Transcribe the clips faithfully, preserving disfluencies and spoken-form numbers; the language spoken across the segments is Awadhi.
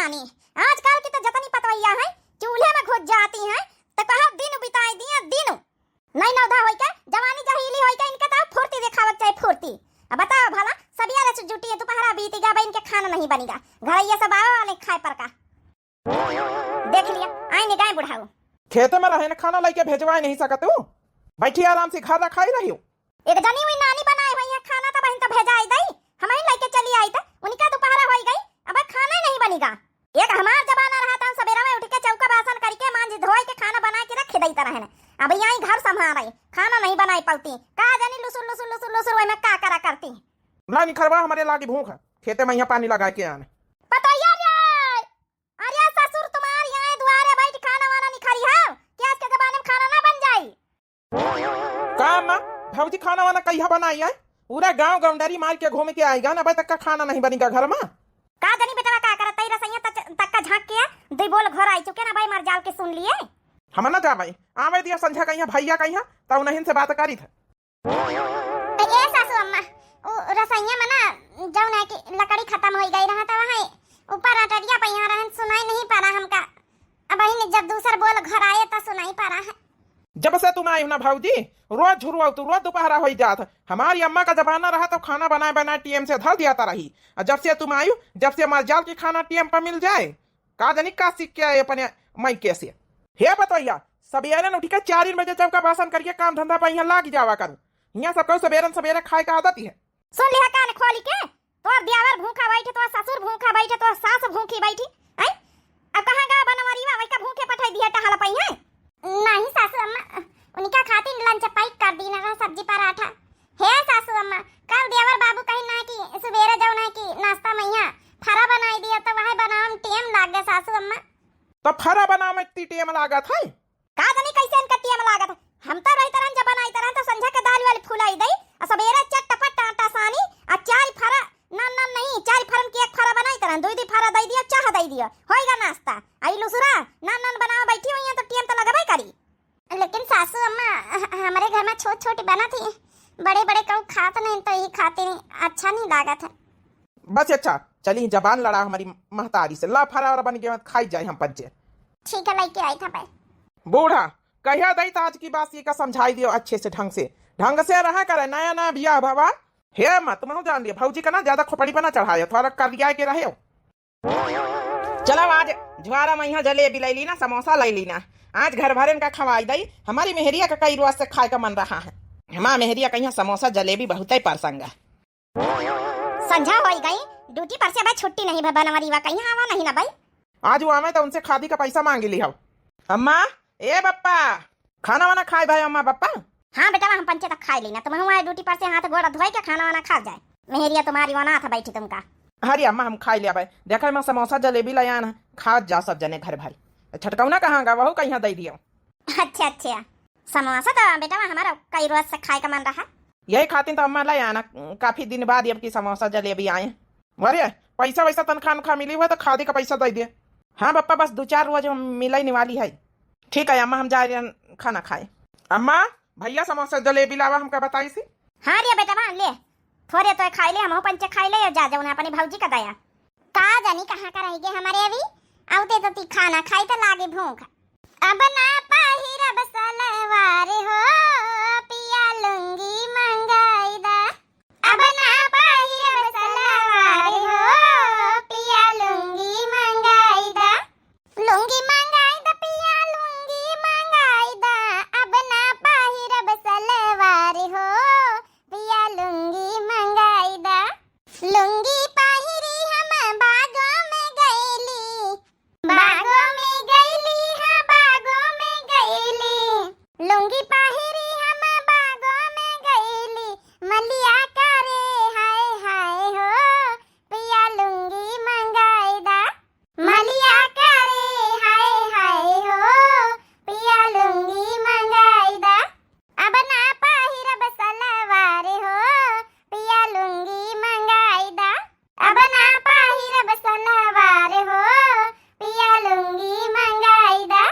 जानी, आजकल की तो जतनी पतवैया हैं, चूल्हे में घुस जाती हैं, तो कहा दिन बिताई दिया, दिन। नहीं नौधा होई के, जवानी जहीली होई के, इनके तो फुर्ती देखावक चाहे, फुर्ती। अब बताओ भला, सबिया रे जुटी है, दोपहरा बीत गया, अब इनके खाना नहीं बनिगा, घर ये सब आवे वाले खाए पर का। देख लिया, आई निगाह बुढ़ाऊ। खेते में रहे न, खाना लेके भेजवाए नहीं सकत हूँ। बैठी आराम से, घर रखाई रही हो। एक जनी हुई नानी बनाए हुई है खाना, तब बहिन तो भेजाई दई, हम ही लेके चली आई, तो उनका दोपहरा होई गई, अब खाना ही नहीं बनिगा। एक हमार जमाना रहा था, सवेरा में उठ के चौका बासन करके मांज धोए के खाना बना के रख देता रहन। अब यहीं घर संभाल रही, खाना नहीं बनाई पाती। का जानी लुसुर लुसुर लुसुर लुसुर वही में का करा करती। ला निखरवा, हमारे लागी भूख है, खेते में यहाँ पानी लगा के आने। पतोहिया रे, अरे ससुर तुम्हार यहाँ दुआरे बैठ खाना वाना निखरी है, क्या आज के जमाने में खाना ना बन जाई? का अम्मा, भौजी खाना वाना कहिया बनाई है? पूरा गांव गौंडरी मार के घूम के आएगा ना, अबे तक का खाना नहीं बनेगा घर में। का जानी बेटवा का करत है, रसोइया तक, तक का झांक के दुई बोल घर आई चुके ना भाई, मर जाल के सुन लिए। हम ना जाबे, आवे दिया संझा कहिया भैया कहिया, तब उन्हीं से बात करी थे। ए सासू अम्मा, उ रसोइया में ना जौन है कि लकड़ी खत्म होई गई रहा, त वहाँ ऊपर अटरिया पे यहाँ रहन सुनाई नहीं पड़ा हमका। अब वही जब दूसर बोल घर आए त सुनाई पड़ा है। जब से तुम आई हो ना भौजी, रोज झुरवाओ तू, रोज दोपहरा होई जात। हमारी अम्मा का जमाना रहा तो खाना बनाए बनाए टीएम से धर दिया ता रही। और जब से तुम आई हो, जब से हमारे जाल के खाना टीएम पर मिल जाए। का जानी का सीख के आए अपने मायके से। हे पतोहिया, सबेरन उठ के चार बजे चौका बासन करके काम धंधा पर यहाँ लाग जावा करू। यहाँ सब कहू सबेरन सबेरे खाए का आदत ही है। सुन लिहा कान खोली के, तोर दियावर भूखा बैठे, तोर ससुर भूखा बैठे, तोर सास भूखी बैठी। हैं? अब कहाँ गा बनवरीवा, वही का भूखे पठाई दिया टहल पई है? नहीं सासू अम्मा, उनका खातिर लंच पैक कर दी ना, सब्जी पराठा। हे सासू अम्मा, कल देवर बाबू कही ना कि सुबेरे जौन है कि नाश्ता में यहाँ फरा बनाई दिया, तो वह बनावे में टेम लाग गए सासू अम्मा। तो फरा बनावे में इतनी टेम लागत है? का जानी कैसे इनका टेम लागत है। हम तो रही तरन जब बनाई तरन तो संझा के दाल वाल फुलाई दई, और सबेरे चटपट आटा सानी, और चार फरा, नान नान नहीं, चार फरन के एक फरा बनाई तरन, दुई दुई फरा दई दिया, चाह दई दिया, होइगा नाश्ता। आई लुसुरा, नान नान बनावे बैठी हुई है तो टेम तो लगबे करी। लेकिन सासू अम्मा, ह-, हमरे घर में छोट छोट बनत ही, बड़े बड़े कऊ खात नहीं, तो यही खातिर अच्छा नहीं लागत है। बस अच्छा, चली जबान लड़ा हमारी महतारी से, ला फरा और बन गया खाई जाए हम पंचे। ठीक है, लेके आई था भाई। बूढ़ा, कहिया दई तो आज की बात ये का समझाई दियो अच्छे से, ढंग से, ढंग से रहा करे, नया नया बियाह भवा। हे अम्मा, तुम जान लियो, भौजी का ना ज्यादा खोपड़ी पर ना चढ़ायो, थोड़ा कर दिया के रहे हो। चलो आज झुआरा में यहाँ जलेबी ले ली ना, समोसा ले ली ना, आज घर भरन का खवाई दई। हमारी मेहरिया का कई रोज से खाए का मन रहा है। हमार मेहरिया कहिया समोसा जलेबी बहुत ही पसंद है। संझा होई गई, ड्यूटी पर से अब छुट्टी नहीं भा बनवरीवा कहिया आवा नहीं ना भाई। आज वो आवे तो उनसे खादी का पैसा मांगी ली हो। अम्मा, ए बप्पा, खाना वाना खाए भाई अम्मा बप्पा। हाँ बेटा, हम पंचे तक खाए लेना, तुम हुआ ड्यूटी पर से हाथ गोड़ धोए के खाना वाना खा जाए। मेहरिया तुम्हारी वनात बैठी तुमका। अरे अम्मा, हम खाई लिया भाई। देखा, मैं समोसा जलेबी ले आना, खा जा सब जने घर भर। छटकौना कहाँ गा, वहू कहिया दे दियो। अच्छा, अच्छा, समोसा तो बेटा हमारा कई रोज से खाए का मन रहा। यही खातिर तो अम्मा ले आना, काफी दिन बाद अब की समोसा जलेबी आए। अरे, पैसा वैसा तनखा उनखा मिली हुआ तो खादी का पैसा दे दिए। हाँ बप्पा, बस दो चार रोज हम मिले वाली है। ठीक है अम्मा, हम जा रहे हैं खाना खाए। अम्मा, भैया समोसा जलेबी लावा, हमका बताई सी। हाँ रे बेटा, ले थोरे तो खाई ले, हम पंचे खाई ले, जा जाऊ ना अपनी भौजी का दया। का जानी कहाँ का रह गए हमारे अभी, आउते तो ती खाना खाई तो लागे भूख। अब ना पहिरब सलवार हो, पिया लुंगी मंगाई दा। अब ना पहिरब सलवार हो, पिया लुंगी मंगाई दा। लुंगी मंगाई दा पिया, लुंगी मंगाई दा। अब ना पहिरब सलवार हो, पिया लुंगी मंगाई दा। लुंगी पहिरी हम बागों में गईली, बागों में गईली, हाँ, बागों में गईली। लुंगी पहिरी हम बागों में गईली, मलिया करे हाय हाय हो, पिया लुंगी मंगाई दा। मलिया करे हाय हाय हो, पिया लुंगी मंगाई दा। अब ना पहिरब सलवार हो, पिया लुंगी मंगाई दा। अब ना पहिरब सलवार हो, पिया लुंगी मंगाई दा।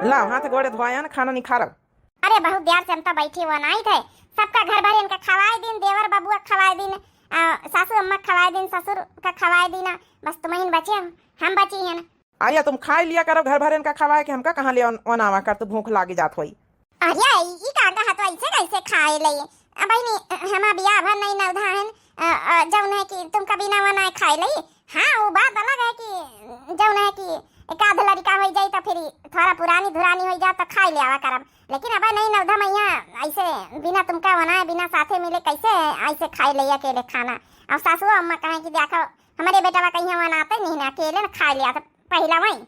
लाओ, हाथ गोड़े धोया न, खाना निखारब। अरे, बहुत देर से हम तो बैठे हुआ नहीं थे। सबका घर भर इनका खवाए दिन, देवर बबुआ खवाए दिन, आ, सासू अम्मा खवाए दिन, ससुर का खवाए दिन, बस तुमहिन बचे हो, हम बची हैं ना। अरे तुम खाए लिया करो घर भरेन का खवाए के, हमका कहाँ ले ओन-, ओनावा कर, तू भूख लागी जात होई। अरे ई, ई का कहत हो, ऐसे कैसे खाए ले? अब बहिनी, हमार बियाह भर नहीं नवधा है, अ, अ, जौन है कि तुमका बिना वनाए खाए ले। हाँ, वो बात अलग है कि जौन है कि एक आध लड़का हो जाई तो फिर थोड़ा पुरानी धुरानी हो जात तो खाए ले आवा करब, लेकिन अब नहीं नवधा मैया ऐसे बिना तुमका वनाए, बिना साथे मिले कैसे ऐसे खाए ले अकेले खाना? अब सासू अम्मा कहें कि देखो, हमारे बेटवा कहीं वनाते नहीं ना, अकेले ना खाए ले आते पहला वहीं।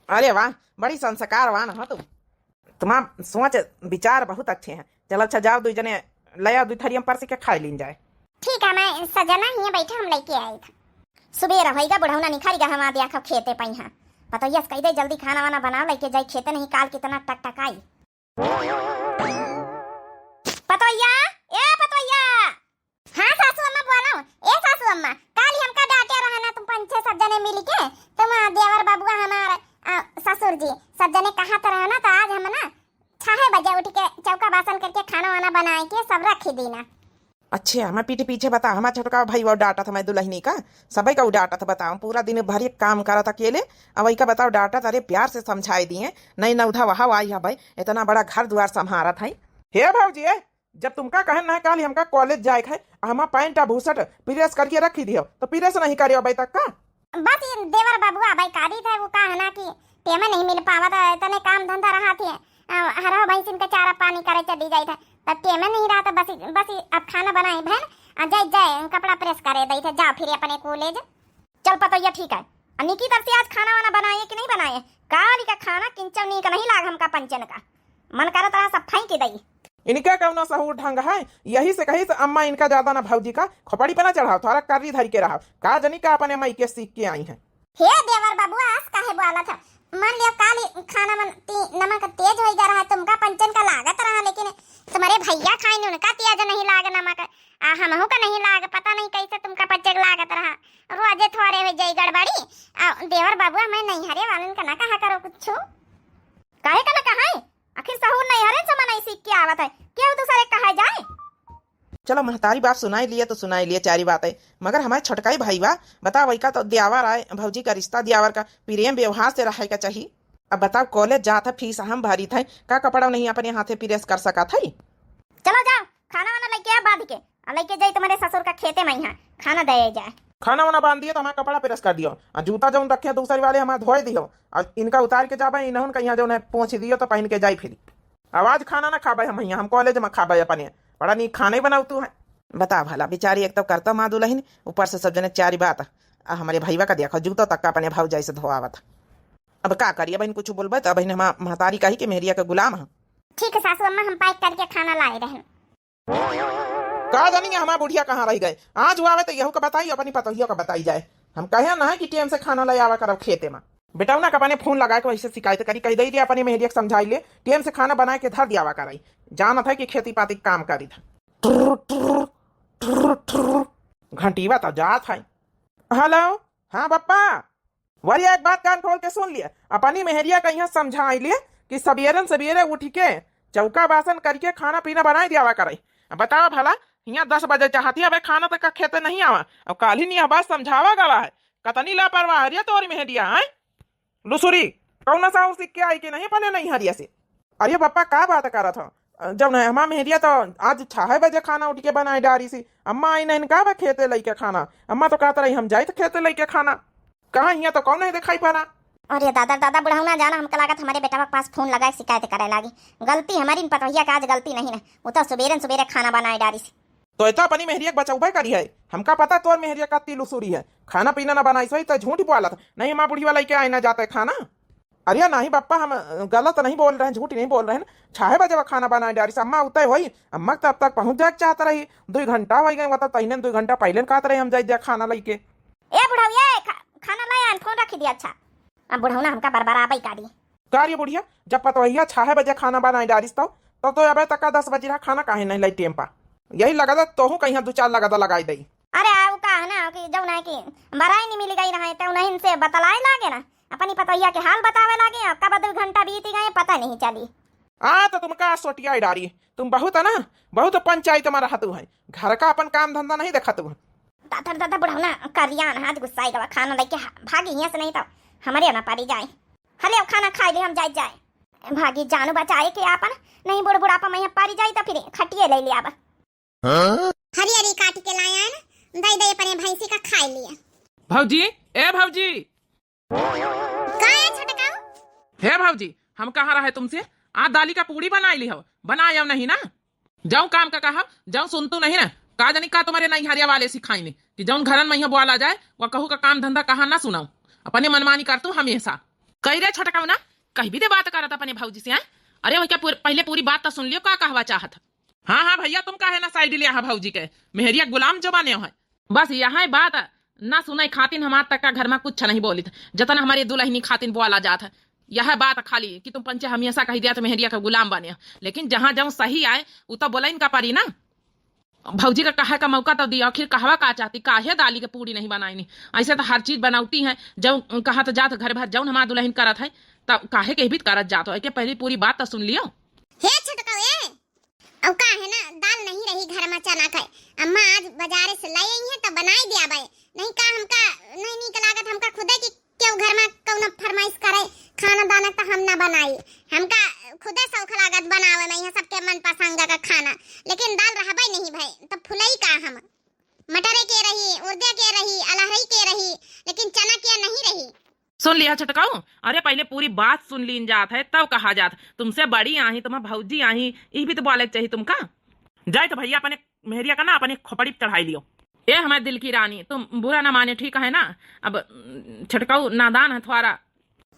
अरे वाह, बड़ी संस्कारवान हो तुम। तुम्हार सोच विचार बहुत अच्छे हैं। चलो अच्छा, जाओ दुई जने ले आओ, दुई थरिया में परस के खाए लीन जाए। ठीक है, मैं सजना हियाँ बैठा, हम लेके आई था। सुबेर होइगा, बुढ़ौना निखरिगा, हम आ देखो खेते पइहाँ। पतोहिया से कह दे जल्दी खाना वाना बनाओ, लेके जाई खेते, नहीं काल कितना टकटकाई। पतोहिया, ए पतोहिया। हाँ सासू अम्मा बोलो। ए सासू अम्मा, काल हमका डांटे रहे ना तुम पंचे सब जने मिल के, तुम देवर बबुआ हमार, आ, ससुर जी सब जने कहत रहे ना, तो आज हम ना छहे बजे उठ के चौका बासन करके खाना वाना बनाए के सब रखी दीना। अच्छा, हमार पीठ पीछे बता, हमार छोटका भाई वो डांटत, हमार दुल्हनी का, सबई का उ डांटत, बताओ, पूरा दिन भर एक काम करत अकेले, अब वही का बताओ डांटत, अरे प्यार से समझाए दिए, नहीं नवधा वहा आई है भाई, इतना बड़ा घर द्वार संभारत है। हे भौजी, ए, जब तुमका कहन ना काल हमका कॉलेज जाए के है, आ हमार पैंट आ भूसट प्रेस करके रखी दियो, तो प्रेस नहीं करे अबे तक का? बस ये देवर बबुआ अबे कारी थे, वो का है ना कि टेमे नहीं मिल पावा, तो इतने काम धंधा रहा थे, आ, हरहो भैंसिन का चारा पानी करे चली जाई थे, तब टेमे नहीं रहा, तो बस, बस अब खाना बनाई बहन, आ जाए, जाए कपड़ा प्रेस करे दई थे, जाओ फिर अपने कॉलेज। चल पतोहिया, ठीक है। आ निकी तरह से आज खाना वाना बनाए कि नहीं बनाए? काली का खाना किंचव नीक नहीं लाग हमका पंचन का। मन करत रहा सब फेंक दई। इनका कौनो सहूर ढंग है, यही से कही से अम्मा इनका ज्यादा ना भौजी का खोपड़ी पे ना चढ़ाओ, थोड़ा कर्री धरी के रहो। का जनी का अपने माई के सीख के आई हैं। हे देवर बाबू, आज काहे बोलत है? मान लियो काली खाना मन ती-, नमक तेज होई जा रहा है, तुमका पंचन का लागत रहा, लेकिन तुम्हारे भैया खाइन उनका तेज नहीं लाग नमक। आ, हमहू का नहीं लाग, पता नहीं कैसे तुमका पच्चे के लागत रहा। रोजे थोड़े हो जाई गड़बड़ी। आ, देवर बाबू, हमें नैहरे वालन का ना कहा करो कुछ। काहे का ना कहा है? आखिर सहूर नैहरे से मनई सीख के आवत है, केहू दूसरे कहा जाए? चलो, महतारी बाप सुनाई लिए तो सुनाई लिए चारी बात है, मगर हमारे छोटकाई भाई बा, बताओ, वही का तो दियावर आए, भौजी का रिश्ता दियावर का प्रेम व्यवहार से रहे का चाहिए। अब बताओ, कॉलेज जात है, फीस हम भरी थे, का कपड़ा नहीं अपने हाथे प्रेस कर सका थे? चलो जाओ, खाना वाना लेके आ बांध के, आ लेके जाई तुम्हारे ससुर का खेते में, यहाँ खाना दे जाए। खाना वाना बांध दिए तो हमारा कपड़ा प्रेस कर दियो, आ जूता जौन रखे दूसरी वाले हमारा धोए दियो, और इनका उतार के जाबे, इन्हों का यहाँ जौन है पहुँच दियो तो पहन के जाई फिर। अब आज खाना ना खाबे हम यहाँ, हम कॉलेज में खाबे अपने। बड़ा नीक खाने बनाऊ तू है। बता भला, बेचारी एक तो करता माँ दुल्हन, ऊपर से सब जने चारी बात। आ हमारे भईवा का देखो, जूता तक का अपने भौजाई से धोआवत। अब का करिए बहन, कुछ बोलबे तो बहन हमार महतारी कही कि मेहरिया के गुलाम है। ठीक है सासू अम्मा, हम पैक करके खाना लाए रहन। का जानी हमार बुढ़िया कहाँ रह गए, आज वो आवे तो यहू का बताई, अपनी पतोहियों का बताई जाए। हम कहे ना है कि टेम से खाना ले आवा करब खेते में। बेटौना का अपने फोन लगा के वैसे शिकायत करी, कह दे अपनी मेहरिया के समझाई ले, टेम से खाना बनाए के धर दियावा कराई, जानत है कि खेती पाती के काम करी था। टुर्र, टुर्र, टुर्र, टुर्र। घंटीवा तो जात है। हेलो, हाँ पप्पा। वरिया, एक बात कान खोल के सुन लिया, अपनी मेहरिया का यहाँ समझाई लिया कि सबेरन सबेरे उठ के चौका बासन करके खाना पीना बनाई दियावा करे। अब बताओ भला, यहाँ दस बजे चाहती है, अबे खाना तक का खेते नहीं आवा। अब काल ही नहीं बात समझावा गवा है, कतनी लापरवाह है रे तोरी मेहरिया है। लुसुरी, कौन सा सीख के आई कि नहीं अपने नैहरिया से? अरे पप्पा, का बात करत हो? जब नहीं हमार मेहरिया तो आज छह बजे खाना उठ के बनाए डारी सी। अम्मा आई नहीं का बा खेते लइके खाना? अम्मा तो कहत रही हम जाइत खेते लइके खाना। कहाँ हियाँ तो कौन नहीं दिखाई पड़ा? अरे दादा, दादा, बुढ़ऊ ना जाना, हमका लागत हमारे बेटवा के पास फोन लगाए शिकायत करे लागी। गलती हमारी न पतोहिया का आज गलती नहीं ना, वो तो सुबेरे न सुबेरे खाना बनाए डारी सी। तो इतना अपनी मेहरिया के बचौबे करी है। हमका पता तोर मेहरिया का तिलुसुरी है, खाना पीना ना बनाई सोई तो झूठ बोलत। नहीं हमार बुढ़िया लइके आए ना जाते खाना। अरे नहीं पप्पा, हम गलत नहीं बोल रहे हैं, झूठ नहीं बोल रहे हैं। छाहे बजे वो खाना बनाए डारी से अम्मा उतय होई, अम्मा तब तक पहुँच जाए के चाहत रही। दुई घंटा हो गए, वो तो तहिने दुई घंटा पहले न कहत रही हम जाए दिया खाना लइके। ए बुढ़ऊ, ये खा-, खाना लाए आन, फोन रखी दिया। अच्छा, अब बुढ़ऊ ना हमका बरबराबई काटी। का रे बुढ़िया, जब पतोहिया छाहे बजे खाना बनाए डारिस तो, तो, तो अबे तक का दस बजे रहा खाना काहे नहीं लाई टेम पा? यही लगा था तोहू कहीं दो चार लगा था लगाई दई। अरे आओ का है ना कि जौन है कि बराई नहीं मिली गई रहा है, तो उन्हें इनसे बतलाए लागे ना। अपनी पतोहिया के हाल बतावे लागे, और कब दो घंटा बीत गए, पता नहीं चली। आ, तो तुमका सोटिया डारी, तुम बहुत है ना, बहुत पंचायत में रहतू है, घर का अपन काम धंधा नहीं देखतू है। दादा, दादा, बुढ़ौना करियान हाथ गुस्साई गवा, खाना लइके हा-, भागी हियाँ से, नहीं तो हमरे ना पारी जाए। हले, अब खाना खाई ले, हम जाए, जाए। भागी जानू बचाए के आपन, नहीं बुढ़ बुढ़ापा में यहाँ पारी जाई तो फिर खटिए ले ले आवा। हाँ? हरी हरी काट के लाया है ना, दे दे अपने भैंसी का खाए लिए। भौजी, ए भौजी। का है छोटकाऊ? हे भौजी, हम कहा रहे तुमसे, आ दाली का पूड़ी बनाई ली हो, बनायो नहीं ना? जाऊं काम का कहा, जाऊं सुनतू नहीं ना? का जानी का तुम्हारे नैहरिया वाले सिखाई ने कि जौन घरन में यहाँ बोला जाए, वह कहू का काम धंधा कहा ना सुनाऊ, अपने मनमानी करतू हमेशा। कही रे छोटकाऊ ना, कही भी दे बात करत अपने भौजी से, हैं? अरे वह क्या पूर-, पहले पूरी बात तो सुन लियो का कहवा चाहत है। हाँ, हाँ भैया, तुम काहे ना side लिया है भौजी के? मेहरिया गुलाम जो बने हो है। बस यह बात ना सुनाई खातिन हमार तक का घर में कुछ नहीं बोलित, जतन हमारे दुलहिनी खातिन बोला जात है। यह बात खाली कि तुम पंचे हमेशा कही दिया तो मेहरिया का गुलाम बने हो, लेकिन जहाँ जाऊँ सही आए, उ तो बोला इनका परी ना। भौजी का कहे का मौका तो दिया, आखिर कहवा का चाहती, काहे दाली के पूड़ी नहीं बनाईनी? ऐसे तो हर चीज बनावती है, जब कहा तो जात घर भर जौन हमार दुलहिन करत है, तब काहे के भी करत जात हो? एके पहली पूरी बात तो सुन लियो। हे छोटका, ए, अब का है ना, दाल नहीं रही घर में चना के। अम्मा आज बाजारे से लाई आई है, तो बनाई दिया बाय। नहीं का हमका नहीं नीक लागत, हमका खुदे की केहू घर में कौनो फरमाइश करे खाना दाना, तो हम ना बनाई। हमका खुदे शौक लागत बनावे में यहाँ सबके मनपसंद का खाना, लेकिन दाल रहबे नहीं भई, तो फुलई का हम? मटरे के रही, उर्दे के रही, अलहरई के रही, लेकिन चना के नहीं रही। सुन लिया छोटकाऊ, अरे पहले पूरी बात सुन लीन जात है, तब कहा जात। तुमसे बड़ी आही, तुम्हें भौजी आही, ई भी तो बोले के चाहिए तुमका। जाए तो भैया अपने मेहरिया का ना अपने खोपड़ी पे चढ़ाई लियो। ए हमारे दिल की रानी, तुम बुरा ना माने, ठीक है ना? अब, उम, छोटकाऊ नादान है थोड़ा।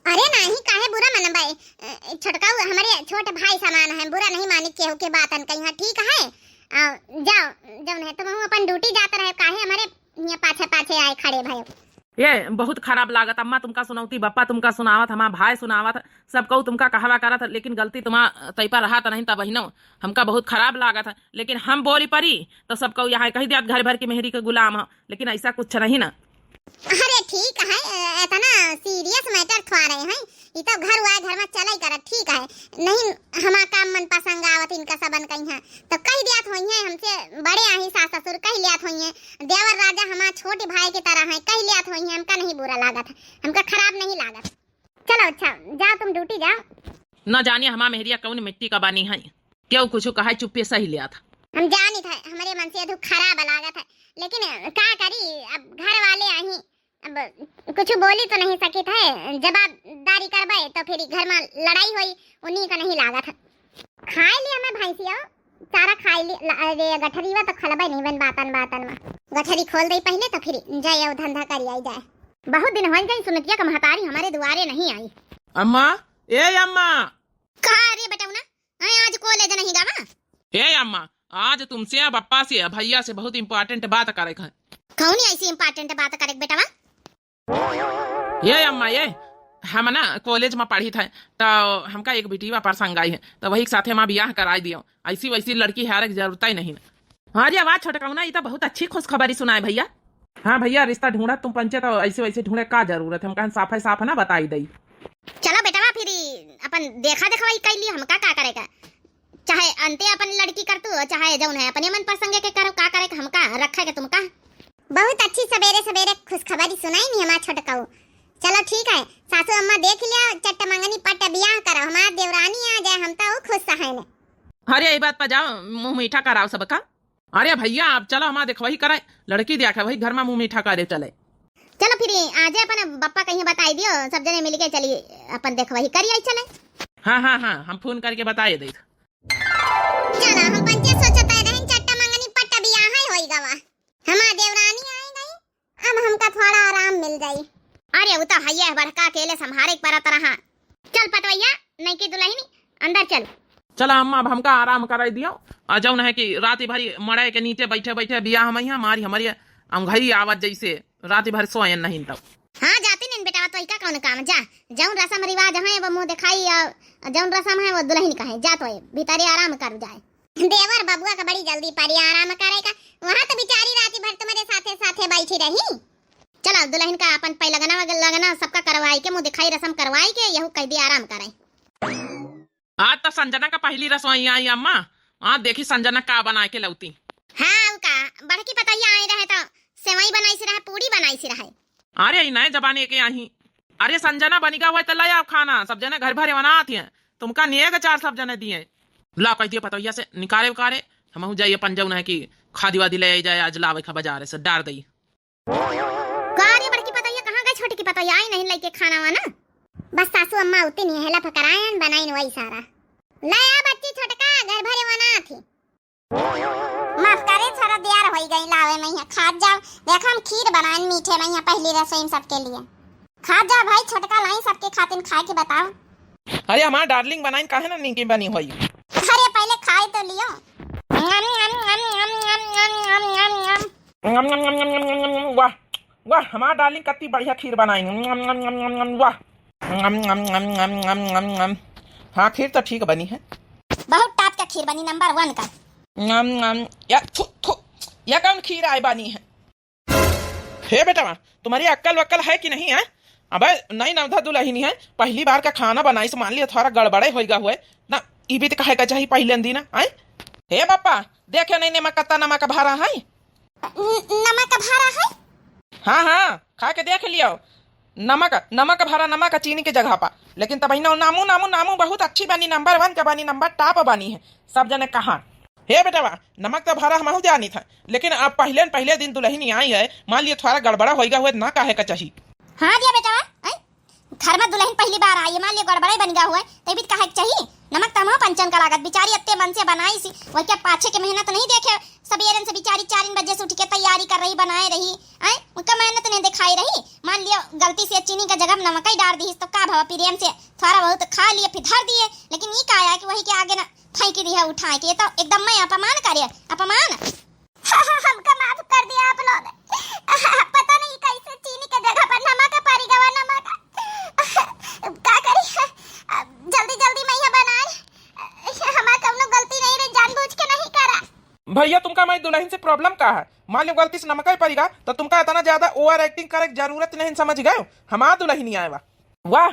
अरे नहीं, काहे बुरा मनबे? अ, छोटकाऊ हमारे छोट भाई समान है, बुरा नहीं माने केहू के बातन कहीं, हाँ, ठीक है? आ, जाओ, जौन है तुम अपन ड्यूटी जात रहे, काहे हमारे यहाँ पाछे पाछे आए खड़े भए? ये बहुत खराब लागत अम्मा, तुमका सुनौती, बप्पा तुमका सुनावत, हमार भाई सुनावत, सब कहू तुमका कहवा करत, लेकिन गलती तुम्हा तै पर रहा त नहीं, तब बहिनो हमका बहुत खराब लागत है, लेकिन हम बोली परी तो सब कहू यहाँ कही दिया घर भर की मेहरी के गुलाम है, लेकिन ऐसा कुछ नहीं ना। अरे ठीक है, इतना serious matter थोड़े है, ई तो घर हुआ घर में चलाई करत, ठीक है, नहीं हमार काम मनपसंद आवत इनका सबन कहीं है, तो कह दियात होइहैं, हमसे बड़े आही सास ससुर कह लियात होइहैं, देवर राजा हमार छोटे भाई की तरह हैं, कह लियात होइहैं, हमका नहीं बुरा लागत है, हमका खराब नहीं लागत। चलो अच्छा, जाओ तुम ड्यूटी जाओ। न जाने हमार मेहरिया कौन मिट्टी का बनी है, क्यों कुछ कहा चुप्पे सही लियात। हम जानित है, हमारे मन से अधू खराब लागत है, लेकिन का करी, अब घर वाले आही, अब कुछ बोली तो नहीं सकित है, जवाबदारी करबे तो फिर घर में लड़ाई होई, उन्हीं का नहीं लागत है। खाए लिया मैं भैंसिया, चारा खाए ली, ल-, अरे गठरीवा तो खलबे नहीं बन बातन बातन में। गठरी खोल दे पहले तो फिर जाए और धंधा करी आई जाए। बहुत दिन हो गई सुनतिया का महतारी हमारे दुआरे नहीं आई। अम्मा, ए अम्मा। का रे बेटौना, आए आज कॉलेज नहीं गवा? ए अम्मा, आज तुमसे या बप्पा से या भैया से बहुत important बात करे के है। कौन ऐसी important बात करे के बेटवा? ये अम्मा, ये हम ना कॉलेज में पढ़ी थे, तो हमका एक बिटिया पसंद आई है, तो वही के साथे हमार बियाह कराई दियो। ऐसी वैसी लड़की हारे की जरूरत ही नहीं ना। अरे वाह छोटकौना, ये तो बहुत अच्छी खुशखबरी सुनाए भैया। हाँ भैया, रिश्ता ढूंढत तुम पंचे तो ऐसे वैसे ढूंढे का जरूरत है, हम कहन साफ है साफ है ना बताई दई। चलो बेटवा, फिर अपन देखा देखवाई कर ली, हमका का करेगा? चाहे अंते अपन लड़की कर तू, चाहे जौन है अपने मन पसंद के करो, का करे के हमका रखे के तुमका। बहुत अच्छी सवेरे सवेरे खुशखबरी सुनाई नी हमार छोटकाऊ। चलो ठीक है, सासू अम्मा देख लिया, चट्ट मंगनी पट्ट बियाह करो, हमार देवरानी आ जाए, हम तो खुश है ने। अरे यही बात पर जाओ, मुंह मीठा कराओ सबका। अरे भैया, आप चलो हमार देखवाही कराए, लड़की देखा वही घर में मुंह मीठा करे चले। चलो फिर आज अपन बप्पा कहीं बताई दियो, सब जने मिलके चली अपन देखवाही करी आई चले। हाँ हाँ हाँ, हम फोन करके बताए दे। चला, हम पंचे सोचत रहन, चट्टा मंगनी पट्टा बियाह है होई गवा। हमार देवरानी आई गई, अब हमका थोड़ा आराम मिल जाई। अरे, उ तो हइये है, बड़का अकेले संभारे के परत रहा। चल पटवैया, नई की दुल्हनी, अंदर चल। चला अम्मा, अब हमका आराम कराई दियो। आ जौन है कि रात भरी मड़ई के नीचे बैठे बैठे बियाह में ही हमारी, हमारी अंगही आवत जैसे रात भर सोयन नहीं तब। हाँ, जाती नहीं बेटा, तो का कौन काम, जा। जौन रसम रिवाज है वो मुंह दिखाई, और जौन रसम है वो दुल्हन का है, जा तो भीतरे आराम कर जाए। देवर बबुआ का बड़ी जल्दी परी आराम करे का, वहाँ तो बेचारी रात भर तुम्हारे साथे साथे बैठी रही। चलो दुल्हन का अपन पै लगना वगैरह लगना सबका करवाई के, मुंह दिखाई रसम करवाई के, यहू कह दी आराम करे। आज तो संजना का पहली रसोई आई अम्मा, आज देखी संजना का बना के लौती। हाँ, उ का बड़की पतोहिया आई रहे तो सेवई बनाइस रहे, पूड़ी बनाइस रहे। अरे, ई नए जमाने के आही। अरे, संजना बनिगा हुआ त ले आओ खाना, सब जने घर भरे बनात हैं। तुमका नेग चार सब जने दिए। ला, कह दिए पतोहिया से, निकारे उकारे, हमहू जाइए पंजऊ नहीं कि खादी वादी ले आई जाए, आज लावे खा बाजार से, डार दई। का रे बड़की पतोहिया, कहाँ गई छोटकी पतोहिया? आई नहीं लइके खाना वाना? बस सासू अम्मा उतनी हेला फकरायन बनाइन वही सारा। ले आ बच्ची छोटका, घर भरे बनात ही। माफ करे, थोड़ा देर होई गई लावे में, यहाँ खात जाओ। देखा हम खीर बनाइन मीठे में, यहाँ पहली रसोई में सबके लिए। खात जाओ भाई, छोटका लाई सबके खातिन खाए के बताओ। अरे हमार डार्लिंग बनाइन काहे ना नीके बनी होई। अरे पहले खाए तो लियो। नम, नम, नम, नम। वाह, वाह, हमार डार्लिंग कत्ती बढ़िया खीर बनाई। वाह। हाँ, खीर तो ठीक बनी है। बहुत top का खीर बनी, number one का। या, थू, थू, या कौन खीर आए बनी है? हे बेटवा, तुम्हारी अक्कल वक्कल है कि नहीं है? अबे, नई नवधा दुलहिनी है, पहली बार का खाना बनाइस, मान लिया थोड़ा गड़बड़े होइगा हुए ना, ई भी तो कहे का चाही पहले दिन, आय? हे बापा, देखे नहीं नमक कत्ता नमक भरा है? न-, नमक भरा है? हाँ, हाँ, खा के देख लियो। नमक, नमक भरा, नमक चीनी के जगह पा। लेकिन तब इन्हों नामू, नामू, नामू बहुत अच्छी बनी, number one का बनी, number top बनी है। सब जने कहा, "हे बेटवा, नमक तो भरा हमहू जानी था, लेकिन अब पहले न पहले दिन दुलहिनी आई है, मान लियो थोड़ा गड़बड़ा होइगा हुए ना कहे का चाही।" हाँ दिया बेटवा, हैं? घर में दुलहिन पहली बार आई है, मान लियो गड़बड़े बन गया हुआ है, तभी तो कहे के चाही। नमक तो हमहू पंचन का लागत, बेचारी अत्ते मन से बनाइस, वही के पाछे के मेहनत नहीं देखे, सबेरन से बेचारी चार बजे से उठ के तैयारी कर रही, बनाए रही, आय, उनका मेहनत नहीं दिखाई रही। मान लियो गलती से चीनी का जगह नमक ही डार दीस, तो का भवा, प्रेम से थोड़ा बहुत खा लिए, फिर धर दिए, लेकिन ई का आया कि वही के आगे ना फेंक दिया उठा के, ये तो एकदम मैं अपमान करे, अपमान। हमका माफ कर दिया आप लोग, पता नहीं कैसे चीनी के जगह पर नमक पड़ी गवा, नमक। का करी, जल्दी जल्दी मैं यहाँ बनाए, हमार कौनो गलती नहीं रही, जानबूझ के नहीं करा। भैया, तुमका हमारी दुलहिन से problem का है? मान लो गलती से नमक ही पड़िगा, तो तुमका इतना ज्यादा over acting करे के जरूरत नहीं, समझ गए? हमार दुलहिन ही आए बा। वाह,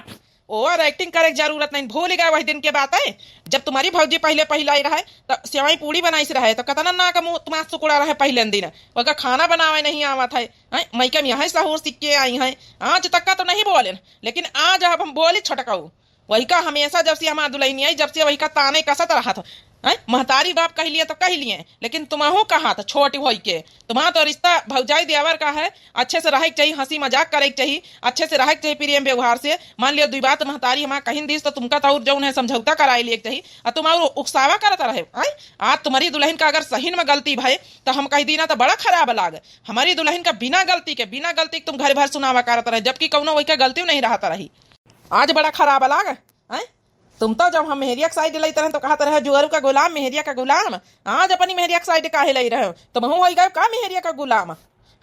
over acting करे के जरूरत नहीं, भूल गए वही दिन के बात है, जब तुम्हारी भौजी पहले पहले आई रहे, तो सेवई पूड़ी बनाइस रहे, तो कितना नाक मुंह तुम्हारा सुकुड़ा रहे पहले दिन, ओकर खाना बनावे नहीं आवत है, हैं? मइका में यही सहूर सीख के आई हैं, आज तक का तो नहीं बोले, लेकिन आज अब हम बोली छोटकाऊ, वही का हमेशा जब से हमार दुलहिन आई, जब से वही का ताने कसत रहत हो। हैं? महतारी बाप कह लिए तो कह लिए, लेकिन तुमहू कहा तो छोट होई के, तुम्हारा तो रिश्ता भौजाई देवर का है, अच्छे से रहे के चाहिए, हंसी मजाक करे के चाहिए, अच्छे से रहे के चाहिए प्रेम व्यवहार से। मान लियो दुई बात महतारी हमार कहिन दीस तो तुमका तो और जौन है समझौता कराए लिए के चाहिए, और तुम और उकसावा करत रहे। हैं? आज तुम्हारी दुलहिन का अगर सही में गलती भय तो हम कह दी ना तो बड़ा खराब लाग। हमारी दुलहिन का बिना गलती के, बिना गलती के तुम घर भर सुनावा करत रहे, जबकि कौनो वही का गलती नहीं रहत रही। आज बड़ा खराब लाग, हैं? तुम तो जब हम मेहरिया के side लेते रहे तो कहत रहे, "जुअरू का गुलाम, मेहरिया का गुलाम।" आज अपनी मेहरिया के side काहे ले रहे हो? तुमहू होई गए का मेहरिया का गुलाम?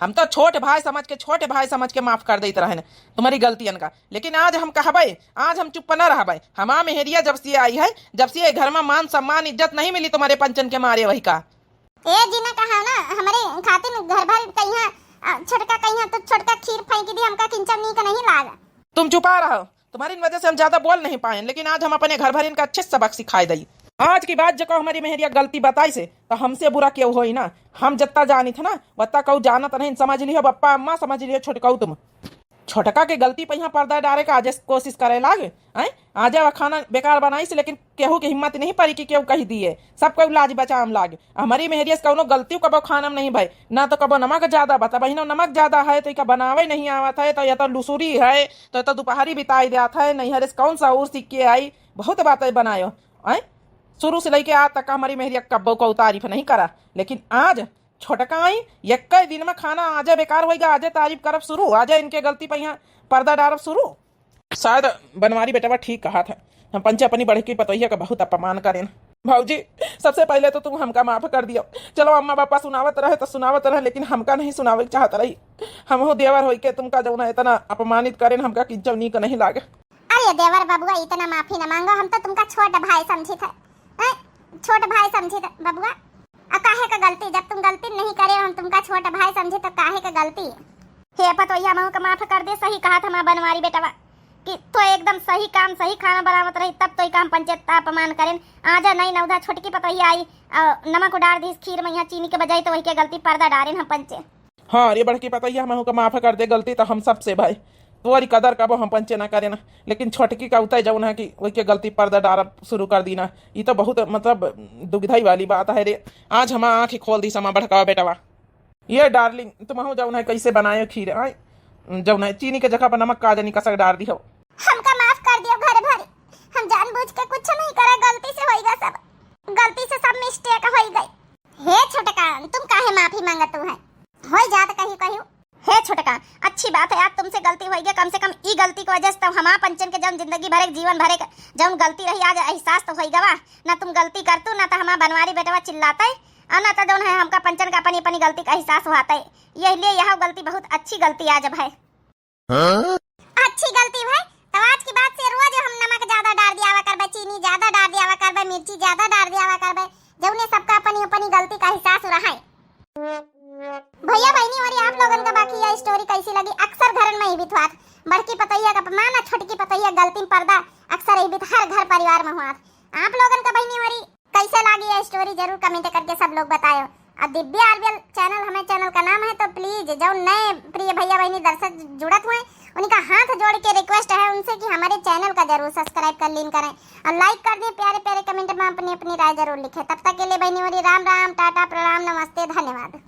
हम तो छोट भाई समझ के, छोट भाई समझ के माफ कर देत रहे न तुम्हारी गलतियन का, लेकिन आज हम कहबे, आज हम चुप न रहबे। हमार मेहरिया जब से आई है, जब से ये घर में मान सम्मान इज्जत नहीं मिली तुम्हारे पंचन के मारे वही का। ए जी, ना कहा ना, हमरे खातिर घर भर कहिया, अ, छोटका कहिया तो छोटका खीर फेंक दी, हमका किंचन नीक नहीं लाग। तुम चुपा रहो, तुम्हारी वजह से हम ज्यादा बोल नहीं पाए, लेकिन आज हम अपने घर भर इनका अच्छे से सबक सिखाए दई। आज के बाद जो हमारी मेहरिया गलती बताई से, तो हमसे बुरा केहू होई ना। हम जत्ता जानी थे ना, वत्ता कहू जानत नहीं, समझ लियो बप्पा अम्मा, समझ लियो छोटकाऊ तुम। छोटका के गलती पे यहाँ पर्दा डारे का आज कोशिश करे लागे, हैं? आज वह खाना बेकार बनाई से, लेकिन केहू के हिम्मत नहीं पड़ी कि केहू कह दिए। सब कोई लाज बचाम लागे। हमारी मेहरिया से कौनो गलती कबो खाना में नहीं भाई, ना तो कबो नमक ज्यादा बा, तब बहिनो नमक ज्यादा है तो इका बनावे नहीं आवत है, तो या तो लुसुरी है, तो, तो दोपहरी बिताई जात है, नहीं हरे से कौन सा और सीख के आई, बहुत बातें बनायो, हैं? शुरू से लेके आज तक हमारी मेहरिया कब्बो को तारीफ नहीं करा, लेकिन आज छोटका आई, एक्के दिन में खाना आजे बेकार होइगा, आजे तारीफ करब शुरू, आजे इनके गलती पे यहाँ पर्दा डारब शुरू। शायद बनवारी बेटवा ठीक कहा था, हम पंचे अपनी बड़की पतोहिया का बहुत अपमान करेन। भौजी, सबसे पहले तो तुम हमका माफ कर दियो। चलो अम्मा पापा सुनावत रहे तो सुनावत रहे, लेकिन हमका नहीं सुनावे के चाहत रही। हमहू देवर होई के तुमका जौन है इतना अपमानित करेन, हमका किंचव नीक नहीं लागे। अरे देवर बबुआ, इतना माफी न मांगो, हम तो तुमका छोट भाई समझी थे, हैं? छोट भाई समझी थे बबुआ। अब काहे का गलती, जब तुम गलती नहीं करे, हम तुमका छोट भाई समझे तो काहे का गलती? हे पतोहिया, हमहू का माफ कर दे, सही कहा था हमार बनवारी बेटवा कि तो एकदम सही काम, सही खाना बनावत रही, तब तो इका हम पंचे इतना अपमान करेन। आजा नई नवधा छोटकी पतोहिया आई, अ, नमक उडार दीस खीर में, यहाँ चीनी के बजाय तो वही के गलती पर्दा डारेन हम पंचे। हाँ रे बड़की पतोहिया, हमहू का माफ कर दे गलती तो हम सबसे भाई। तोरी कदर कबो हम पंचे ना करे ना, लेकिन छोटकी का उतय जौन है कि वही के गलती पर्दा डारब शुरू कर दी ना। ई तो बहुत मतलब दुविधा ही वाली बात है रे। आज हमार आँख ही खोल दी समा बड़कवा बेटवा। ये डार्लिंग, तुमहू जौन है कैसे बनाए खीर, आय? जौन है चीनी के जगह पर नमक का जानी कसक डार दी हो। हमका माफ कर दियो घर भरी, हम जानबूझ के कुछ नहीं करा, गलती से होइगा सब, गलती से सब मिस्टेक होई गई। हे छोटका, तुम काहे माफी मांगत तू है? होई जात कहीं कहीं। हे छोटका, अच्छी बात है, आज तुमसे गलती होई गया, कम से कम ई गलती की वजह से तो हमार पंचन के जौन जिंदगी भरे के, जौन गलती रही, आज एहसास तो होई गवा। ना तुम गलती करतू, ना तो हमार बनवारी बेटवा चिल्लाते, और ना तो जौन है हमका पंचन का अपनी अपनी गलती का एहसास हुआते। ये लिए यह गलती बहुत अच्छी गलती आज भाई। हाँ? अच्छी गलती भाई, तो आज की बाद से रोज हम नमक ज्यादा डार दियावा करबे, चीनी ज्यादा डार दियावा करबे, मिर्ची ज्यादा डार दियावा करबे, जौने सबका अपनी अपनी गलती का एहसास रहा है। भैया बहनी होरी, आप लोगन का बाकी यह स्टोरी कैसी लगी? अक्सर घरन में ही बितवात, बड़की पतोहिया का अपमान और छोटकी पतोहिया गलती में पर्दा अक्सर ही बित हर घर परिवार में हुआत। आप लोगन का बहनी होरी कैसे लागी यह स्टोरी, जरूर कमेंट करके सब लोग बतायो। और दिव्या आरबीएल चैनल हमें चैनल का नाम है, तो प्लीज जौन नए प्रिय भैया बहनी दर्शक जुड़त हुए, उनका हाथ जोड़ के रिक्वेस्ट है उनसे कि हमारे चैनल का जरूर सब्सक्राइब कर लीन करें और लाइक कर दें, प्यारे प्यारे कमेंट में अपनी अपनी राय जरूर लिखें। तब तक के लिए बहनी होरी राम राम, टाटा, प्रणाम, नमस्ते, धन्यवाद।